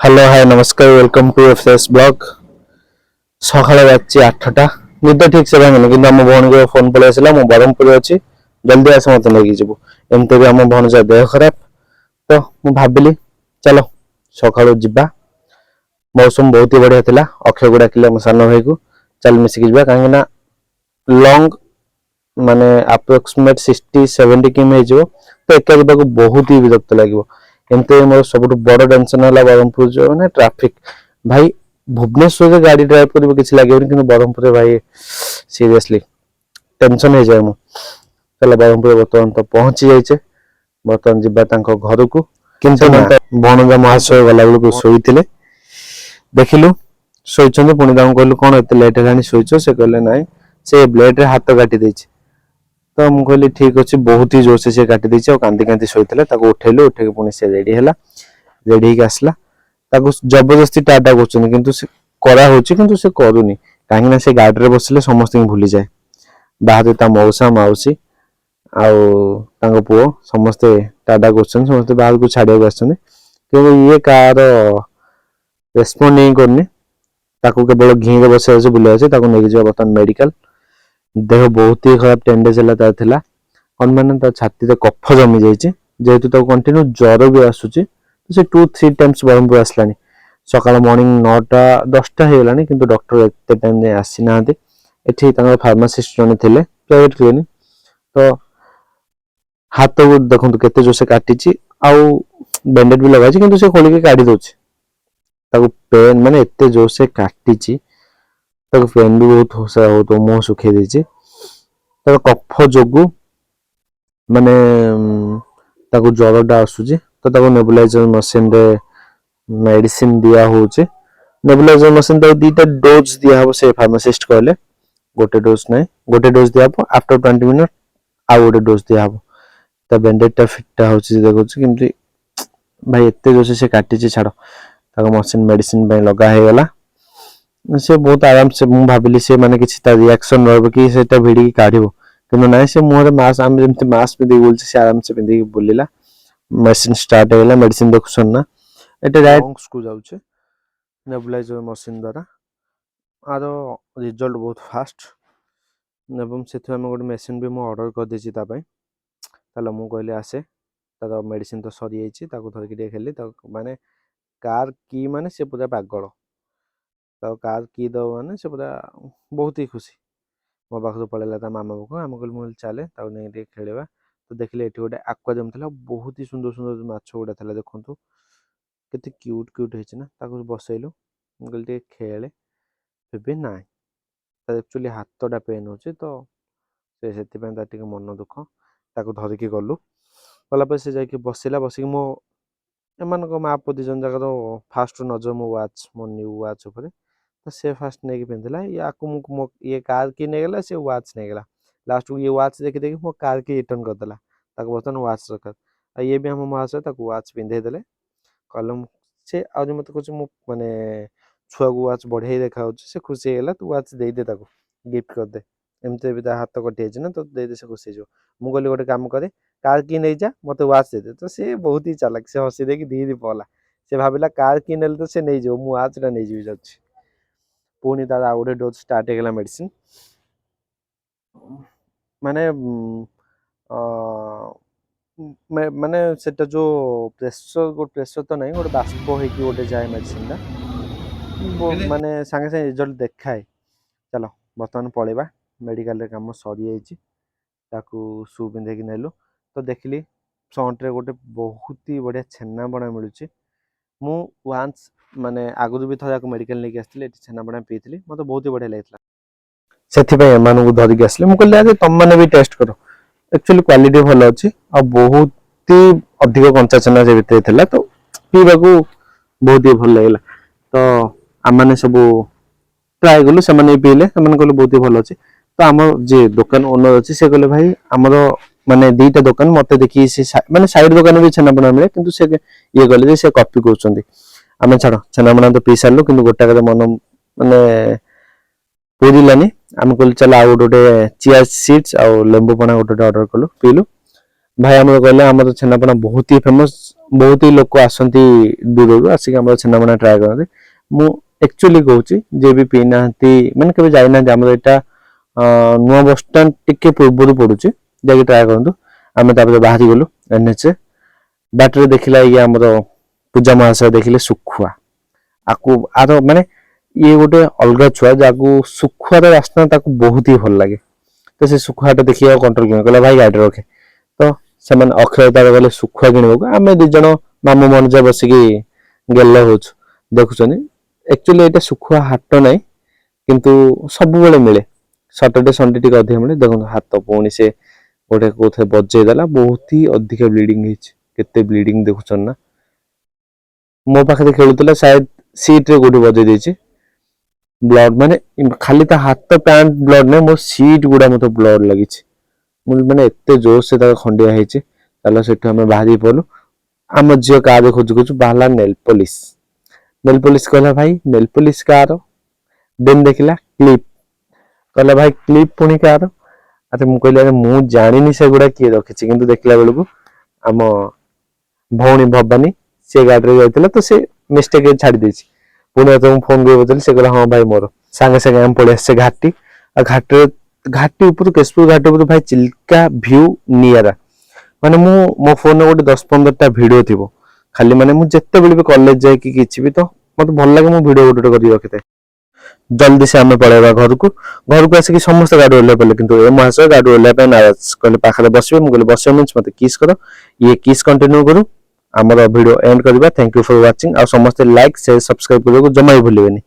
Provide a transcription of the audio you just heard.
Hello, ହାଏ, ନମସ୍କାର, welcome to FS blog. ସକାଳ ବାଜିଛି 8ଟା। ନିଦ ଠିକ ସେ ଭାଙ୍ଗିନି, କିନ୍ତୁ ଆମ ଭଉଣୀଙ୍କ ଫୋନ ପଳେଇ ଆସିଲା, ମୁଁ ବ୍ରହ୍ମପୁରରେ ଅଛି, ଜଲ୍ଦି ଆସ, ମତେ ନେଇକି ଯିବୁ। ଏମିତି ବି ଆମ ଭଣଜା ଦେହ ଖରାପ। ତ ମୁଁ ଭାବିଲି, ଚାଲ ସକାଳୁ ଯିବା। ମୌସମ ବହୁତ ହି ବଢିଆ ଥିଲା। ଅକ୍ଷୟକୁ ଡାକିଲି, ଆମ ସାନ ଭାଇକୁ, ଚାଲ ମିଶିକି ଯିବା। କାହିଁକି ନା ଲଙ୍ଗ, ମାନେ ଆପ୍ରୋକ୍ସିମେଟ 60-70 କିମି ହେଇଯିବ, ତ ଏକା ଯିବାକୁ ବହୁତ ହି ବିରକ୍ତ ଲାଗିବ। ଏମିତି ମୋର ସବୁଠୁ ବଡ ଟେନସନ ହେଲା ବ୍ରହ୍ମପୁର ଯିବ ମାନେ ଟ୍ରାଫିକ। ଭାଇ, ଭୁବନେଶ୍ୱରରେ ଗାଡି ଡ୍ରାଇଭ୍ କରିବ, କିଛି ଲାଗିବନି, କିନ୍ତୁ ବ୍ରହ୍ମପୁରରେ ଭାଇ, ସିରିୟସଲି ଟେନସନ ହେଇଯାଏ ମୁଁ। ଚାଲ, ବ୍ରହ୍ମପୁରରେ ବର୍ତ୍ତମାନ ତ ପହଞ୍ଚି ଯାଇଛେ। ବର୍ତ୍ତମାନ ଯିବା ତାଙ୍କ ଘରକୁ। କିନ୍ତୁ ନା, ଭଣଜା ମହାଶୟ ଗଲା ବେଳକୁ ଶୋଇଥିଲେ। ଦେଖିଲୁ ଶୋଇଛନ୍ତି। ପୁଣି ତାଙ୍କୁ କହିଲୁ, କଣ ଏତେ ଲେଟ୍ ହେଲାଣି, ଶୋଇଛ? ସେ କହିଲେ, ନାଇଁ, ସେ ବ୍ଲେଡରେ ହାତ କାଟି ଦେଇଛି। ତ ମୁଁ କହିଲି, ଠିକ ଅଛି। ବହୁତ ହି ଜୋରସେ ସେ କାଟି ଦେଇଛି ଆଉ କାନ୍ଦି କାନ୍ଦି ଶୋଇଥିଲା। ତାକୁ ଉଠେଇଲୁ, ଉଠେଇକି ପୁଣି ସେ ରେଡି ହେଲା। ରେଡି ହେଇକି ଆସିଲା। ତାକୁ ଜବରଦସ୍ତି ଟାଟା କରୁଛନ୍ତି, କିନ୍ତୁ ସେ କରା ହଉଛି, କିନ୍ତୁ ସେ କରୁନି। କାହିଁକି ନା ସେ ଗାଡିରେ ବସିଲେ ସମସ୍ତଙ୍କୁ ଭୁଲିଯାଏ। ବାହାରେ ତା ମଉସା, ମାଉସୀ ଆଉ ତାଙ୍କ ପୁଅ ସମସ୍ତେ ଟାଟା କରୁଛନ୍ତି, ସମସ୍ତେ ବାହାରକୁ ଛାଡିବାକୁ ଆସିଛନ୍ତି, କିନ୍ତୁ ଇଏ କାହାର ରେସ୍ପଣ୍ଡ ହିଁ କରୁନି। ତାକୁ କେବଳ ଘିଁରେ ବସେଇ ବୁଲିବାକୁ ଅଛି। ତାକୁ ନେଇକି ଯିବା ବର୍ତ୍ତମାନ ମେଡିକାଲ। ଦେହ ବହୁତ ହି ଖରାପ। 10 ଡେଜ୍ ହେଲା ତାର ଥିଲା। କଣ ମାନେ ତା ଛାତିରେ କଫ ଜମି ଯାଇଛି। ଯେହେତୁ ତାକୁ କଣ୍ଟିନ୍ୟୁ ଜ୍ୱର ବି ଆସୁଛି, ତ ସେ 2-3 ଟାଇମ୍ସ ବ୍ରହ୍ମପୁର ଆସିଲାଣି। ସକାଳ ମର୍ଣ୍ଣିଂ 9ଟା 10ଟା ହେଇଗଲାଣି, କିନ୍ତୁ ଡକ୍ଟର ଏତେ ଟାଇମ୍ ଯାଏଁ ଆସିନାହାନ୍ତି। ଏଠି ତାଙ୍କର ଫାର୍ମାସିଷ୍ଟ ଜଣେ ଥିଲେ, ପ୍ରାଇଭେଟ କ୍ଲିନିକ। ତ ହାତକୁ ଦେଖନ୍ତୁ କେତେ ଜୋରସେ କାଟିଛି ଆଉ ବ୍ୟାଣ୍ଡେଡ୍ ବି ଲଗାଇଛି, କିନ୍ତୁ ସେ ଖୋଲିକି କାଢି ଦଉଛି। ତାକୁ ପେନ୍, ମାନେ ଏତେ ଜୋରସେ କାଟିଛି, ତାକୁ ପେନ୍ ବି ବହୁତ ହଉଥିବ। ମୁହଁ ଶୁଖେଇ ଦେଇଛି। ତାର କଫ ଯୋଗୁ ମାନେ ତାକୁ ଜ୍ୱରଟା ଆସୁଛି। ତ ତାକୁ ନେବୁଲାଇଜର ମେସିନରେ ମେଡିସିନ ଦିଆ ହଉଛି। ନେବୁଲାଇଜର ମେସିନ, ତାକୁ ଦିଟା ଡୋଜ ଦିଆହବ, ସେ ଫାର୍ମାସିଷ୍ଟ କହିଲେ। ଗୋଟେ ଡୋଜ ନାହିଁ, ଗୋଟେ ଡୋଜ ଦିଆହବ, ଆଫ୍ଟର 20 ମିନିଟ୍ ଆଉ ଗୋଟେ ଡୋଜ ଦିଆହବ। ତା ବ୍ୟାଣ୍ଡେଡ ଟା ଫିଟା ହଉଛି ଦେଖୁଛି କେମିତି। ଭାଇ, ଏତେ ଜୋରସେ ସେ କାଟିଛି। ଛାଡ, ତାକୁ ମେସିନ ମେଡିସିନ ପାଇଁ ଲଗା ହେଇଗଲା। ସେ ବହୁତ ଆରାମସେ, ମୁଁ ଭାବିଲି ସେ ମାନେ କିଛି ତା ରିଆକ୍ସନ ରହିବ କି ସେଟା ଭିଡିକି କାଢିବ, କିନ୍ତୁ ନାଇଁ। ସେ ମୁହଁରେ ମାସ୍କ, ଆମେ ଯେମିତି ମାସ୍କ ପିନ୍ଧିକି ବୁଲୁଛେ, ସେ ଆରାମସେ ପିନ୍ଧିକି ବୁଲିଲା। ମେସିନ ଷ୍ଟାର୍ଟ ହେଇଗଲା। ମେଡିସିନ ଦେଖୁଛନ୍ତି ନା, ଏଟା ଲଙ୍ଗସକୁ ଯାଉଛି ନେବୁଲାଇଜର ମେସିନ ଦ୍ୱାରା। ଆର ରିଜଲ୍ଟ ବହୁତ ଫାଷ୍ଟ ଏବଂ ସେଥିପାଇଁ ଆମେ ଗୋଟେ ମେସିନ ବି ମୁଁ ଅର୍ଡର କରିଦେଇଛି ତା ପାଇଁ। ତାହେଲେ ମୁଁ କହିଲି ଆସେ, ତାର ମେଡିସିନ ତ ସରିଯାଇଛି। ତାକୁ ଧରିକି ଟିକେ ଖେଳିଲି। ତାକୁ ମାନେ କାର କି ମାନେ ସେ ପୁରା ପାଗଳ। ତାକୁ କାର କି ଦବ ମାନେ ସେ ପୁରା ବହୁତ ହି ଖୁସି। ମୋ ପାଖରୁ ପଳେଇଲା ତା ମାମା ପାଖକୁ। ଆମେ କହିଲୁ, ମୁଁ କହିଲି, ଚାଲେ, ତାକୁ ନେଇକି ଟିକେ ଖେଳିବା। ତ ଦେଖିଲେ ଏଠି ଗୋଟେ ଆକ୍ୱାରିୟମ ଥିଲା। ବହୁତ ହି ସୁନ୍ଦର ସୁନ୍ଦର ମାଛ ଗୁଡ଼ା ଥିଲା। ଦେଖନ୍ତୁ କେତେ କ୍ୟୁଟ୍ କ୍ୟୁଟ୍ ହେଇଛି ନା। ତାକୁ ବସେଇଲୁ। ମୁଁ କହିଲି, ଟିକେ ଖେଳେ। ଫିର୍ ବି ନାଇଁ, ତାର ଆକ୍ଚୁଆଲି ହାତଟା ପେନ୍ ହେଉଛି, ତ ସେ ସେଥିପାଇଁ ତାର ଟିକେ ମନ ଦୁଃଖ। ତାକୁ ଧରିକି ଗଲୁ। ଗଲା ପରେ ସେ ଯାଇକି ବସିଲା। ବସିକି ମୋ ଏମାନଙ୍କ ମା ପୁଅ ଦୁଇ ଜଣ ଯାକର ଫାଷ୍ଟ ନଜର ମୋ ୱାଚ୍, ମୋ ନ୍ୟୁ ୱାଚ୍ ଉପରେ। ତ ସେ ଫାଷ୍ଟ ନେଇକି ପିନ୍ଧିଲା। ୟାକୁ ମୁଁ ମୋ ଇଏ କାର୍ କି ନେଇଗଲା, ସେ ୱାଚ୍ ନେଇଗଲା। ଲାଷ୍ଟକୁ ଇଏ ୱାଚ୍ ଦେଖି ଦେଖି ମୋ କାର୍ କି ରିଟର୍ନ କରିଦେଲା। ତାକୁ ବର୍ତ୍ତମାନ ୱାଚ୍ ଦରକାର। ଆଉ ଇଏ ବି ଆମ ମହାଶୟ ତାକୁ ୱାଚ୍ ପିନ୍ଧେଇ ଦେଲେ। କହିଲେ ସେ ଆହୁରି ମୋତେ କହୁଛି, ମୁଁ ମାନେ ଛୁଆକୁ ୱାଚ୍ ବଢ଼ିଆ ହି ଦେଖାଯାଉଛି। ସେ ଖୁସି ହେଇଗଲା, ତୁ ୱାଚ୍ ଦେଇଦେ, ତାକୁ ଗିଫ୍ଟ କରିଦେ। ଏମିତି ବି ତା ହାତ କଟିଯାଇଛି ନା, ତ ଦେଇଦେ, ସେ ଖୁସି ହେଇଯିବ। ମୁଁ କହିଲି, ଗୋଟେ କାମ କରେ, କାର୍ କି ନେଇଯା, ମୋତେ ୱାଚ୍ ଦେଇଦେ। ତ ସେ ବହୁତ ହି ଚାଲାକ। ସେ ହସି ଦେଇକି ଦି ଦି ପଲା। ସେ ଭାବିଲା କାର୍ କି ନେଲେ ତ ସେ ନେଇଯିବ, ମୁଁ ୱାଚ୍ଟା ନେଇଯିବି ଯାଉଛି। ପୁଣି ତାର ଆଉ ଗୋଟେ ଡୋଜ୍ ଷ୍ଟାର୍ଟ ହେଇଗଲା ମେଡିସିନ। ମାନେ ମାନେ ସେଟା ଯୋଉ ପ୍ରେସର, ଗୋଟେ ପ୍ରେସର ତ ନାହିଁ, ଗୋଟେ ବାଷ୍ପ ହେଇକି ଗୋଟେ ଯାଏ ମେଡିସିନଟା, ମାନେ ସାଙ୍ଗେ ସାଙ୍ଗେ ରେଜଲ୍ଟ ଦେଖାଏ। ଚାଲ, ବର୍ତ୍ତମାନ ପଳେଇବା। ମେଡିକାଲରେ କାମ ସରିଯାଇଛି। ତାକୁ ସୁ ପିନ୍ଧେଇକି ନେଲୁ। ତ ଦେଖିଲି ଫ୍ରଣ୍ଟରେ ଗୋଟେ ବହୁତ ହି ବଢ଼ିଆ ଛେନାପଣା ମିଳୁଛି। ମୁଁ ୱାନ୍ସ, ମାନେ ଆଗରୁ ବି ଥରେ ଆକୁ ମେଡିକାଲ ନେଇକି ଆସିଥିଲି, ଏଠି ଛେନାପଣା ପିଇଥିଲି, ମୋତେ ବହୁତ ହି ବଢ଼ିଆ ଲାଗିଥିଲା। ସେଥିପାଇଁ ଏମାନଙ୍କୁ ଧରିକି ଆସିଲି। ମୁଁ କହିଲି, ଆରେ ତମମାନେ ବି ଟେଷ୍ଟ କର। ଆକ୍ଚୁଆଲି କ୍ୱାଲିଟି ଭଲ ଅଛି ଆଉ ବହୁତ ହି ଅଧିକ କଞ୍ଚା ଛେନା ସେ ଭିତରେ ଥିଲା, ତ ପିଇବାକୁ ବହୁତ ହି ଭଲ ଲାଗିଲା। ତ ଆମମାନେ ସବୁ ଟ୍ରାଏ କଲୁ, ସେମାନେ ବି ପିଇଲେ। ସେମାନେ କହିଲେ ବହୁତ ହି ଭଲ ଅଛି। ତ ଆମ ଯିଏ ଦୋକାନ ଓନର ଅଛି, ସେ କହିଲେ, ଭାଇ, ଆମର ମାନେ ଦିଟା ଦୋକାନ, ମତେ ଦେଖିକି ସେ ମାନେ ସାଇଡ ଦୋକାନ ବି ଛେନାପଣା ମିଳେ, କିନ୍ତୁ ସେ ଇଏ କଲେ ଯେ ସେ କପି କରୁଛନ୍ତି। ଆମେ ଛାଡ, ଛେନାପଣା ତ ପିଇ ସାରିଲୁ, କିନ୍ତୁ ଗୋଟାକରେ ମନ ମାନେ ପୁରିଲାନି। ଆମେ କହିଲୁ, ଚାଲ ଆଉ ଗୋଟେ ଗୋଟେ ଚିଆ ସିଡ୍ସ ଆଉ ଲେମ୍ବୁ ପଣା ଗୋଟେ ଗୋଟେ ଅର୍ଡର କଲୁ, ପିଇଲୁ। ଭାଇ ଆମର କହିଲେ, ଆମର ଛେନାପଣା ବହୁତ ହି ଫେମସ୍, ବହୁତ ହି ଲୋକ ଆସନ୍ତି ଦୂରରୁ, ଆସିକି ଆମର ଛେନାପଣା ଟ୍ରାଏ କରନ୍ତି। ମୁଁ ଆକ୍ଚୁଆଲି କହୁଛି, ଯିଏ ବି ପିଇନାହାନ୍ତି, ମାନେ କେବେ ଯାଇନାହାନ୍ତି, ଆମର ଏଇଟା ନୂଆ ବସଷ୍ଟାଣ୍ଡ ଟିକେ ପୂର୍ବରୁ ପଡୁଛି, ଯାଇକି ଟ୍ରାଏ କରନ୍ତୁ। ଆମେ ତାପରେ ବାହାରି ଗଲୁ ଏନ୍ଏଚ୍। ବାଟରେ ଦେଖିଲା ଇଏ ଆମର ପୂଜା ମହାଶୟ ଦେଖିଲେ ଶୁଖୁଆ। ଆକୁ ଆର ମାନେ ଇଏ ଗୋଟେ ଅଲଗା ଛୁଆ, ଯାହାକୁ ଶୁଖୁଆର ବାସ୍ନା ତାକୁ ବହୁତ ହି ଭଲ ଲାଗେ। ତ ସେ ଶୁଖୁଆଟା ଦେଖିକି ଆଉ କଣ୍ଟ୍ରୋଲ କିଣି କହିଲା, "ଭାଇ, ଗାଡି ରଖେ।" ତ ସେମାନେ ଅକ୍ଷୟ ତାର ଗଲେ ଶୁଖୁଆ କିଣିବାକୁ, ଆମେ ଦି ଜଣ ମାମୁଁ ମନଜା ବସିକି ଗେଲ ହଉଛୁ। ଦେଖୁଛନ୍ତି, ଆକ୍ଚୁଆଲି ଏଇଟା ଶୁଖୁଆ ହାଟ ନାହିଁ, କିନ୍ତୁ ସବୁବେଳେ ମିଳେ। ସଟରଡେ ସଣ୍ଡେ ଟିକେ ଅଧିକ ମିଳେ। ଦେଖନ୍ତୁ, ହାତ ପୁଣି ସେ ଗୋଟେ କୋଉଥିରେ ବଜେଇ ଦେଲା, ବହୁତ ହି ଅଧିକ ବ୍ଲିଡିଂ ହେଇଛି। କେତେ ବ୍ଲିଡିଂ ଦେଖୁଛନ୍ତି ନା? ମୋ ପାଖରେ ଖେଳୁଥିଲା, ସାୟଦ ସିଟରେ କୋଉଠି ବଜେଇ ଦେଇଛି। ବ୍ଲଡ ମାନେ ଖାଲି ତା ହାତ ପ୍ୟାଣ୍ଟ ବ୍ଲଡ ନାହିଁ, ମୋ ସିଟ୍ ଗୁଡା ମତେ ବ୍ଲଡ ଲାଗିଛି। ମୁଁ ମାନେ ଏତେ ଜୋର ସେ ତାର ଖଣ୍ଡିଆ ହେଇଛି। ତାହେଲେ ସେଠୁ ଆମେ ବାହାରି ପଡିଲୁ। ଆମ ଝିଅ କାରରେ ଖୋଜୁ ଖୋଜୁ ବାହାରିଲା ନେଲ୍ ପଲିସ୍। ନେଲ୍ ପଲିସ୍ କହିଲା, "ଭାଇ, ନେଲ୍ ପଲିସ୍ କାହାର?" ଦେନ୍ ଦେଖିଲା କ୍ଲିପ୍, କହିଲା, "ଭାଇ, କ୍ଲିପ୍ ପୁଣି କାହାର?" ଆରେ ମୁଁ କହିଲି, "ଆରେ ମୁଁ ଜାଣିନି ସେଗୁଡା କିଏ ରଖିଛି।" କିନ୍ତୁ ଦେଖିଲା ବେଳକୁ ଆମ ଭଉଣୀ ଭବାନୀ, ସେ ଗାଡିରେ ଯାଇଥିଲା, ତ ସେ ମିଷ୍ଟେକ୍ ଛାଡି ଦେଇଛି। ପୁଣି ଆଉ ମୁଁ ଫୋନ କରି ପଚାରିଲି, ସେ କହିଲା, "ହଁ ଭାଇ, ମୋର।" ସାଙ୍ଗେ ସାଙ୍ଗେ ଆମେ ପଳେଇ ଆସିଛେ ଘାଟି। ଆଉ ଘାଟିରେ, ଘାଟି ଉପରୁ, କେଶପୁର ଘାଟି ଉପରୁ ଭାଇ ଚିଲିକା ଭ୍ୟୁ ନିଆରା। ମାନେ ମୁଁ ମୋ ଫୋନରେ ଗୋଟେ 10-15ଟା ଭିଡିଓ ଥିବ ଖାଲି। ମାନେ ମୁଁ ଯେତେବେଳେ ବି କଲେଜ ଯାଇକି କିଛି ବି, ତ ମତେ ଭଲ ଲାଗେ, ମୁଁ ଭିଡିଓ ଗୋଟେ ଗୋଟେ କରିକି ରଖିଥାଏ। ଜଲ୍ଦି ସେ ଆମେ ପଳେଇବା ଘରକୁ। ଘରକୁ ଆସିକି ସମସ୍ତେ ଗାଡି ଓହ୍ଲେଇ ପଡିଲେ, କିନ୍ତୁ ଏ ମହାଶୟ ଗାଡି ଓହ୍ଲେଇବା ପାଇଁ ନାରାଜ। କହିଲେ ପାଖରେ ବସିବେ। ମୁଁ କହିଲି, ବସିବ ମିନ୍ସ ମତେ କିସ୍ କର। ଇଏ କିସ୍ କଣ୍ଟିନ୍ୟୁ କରୁ, ଆମର ଭିଡିଓ ଏଣ୍ଡ କରିବା। Thank you for watching. ଆଉ ସମସ୍ତେ ଲାଇକ୍, ସେୟାର, ସବସ୍କ୍ରାଇବ କରିବାକୁ ଜମା ବି ଭୁଲିବେନି।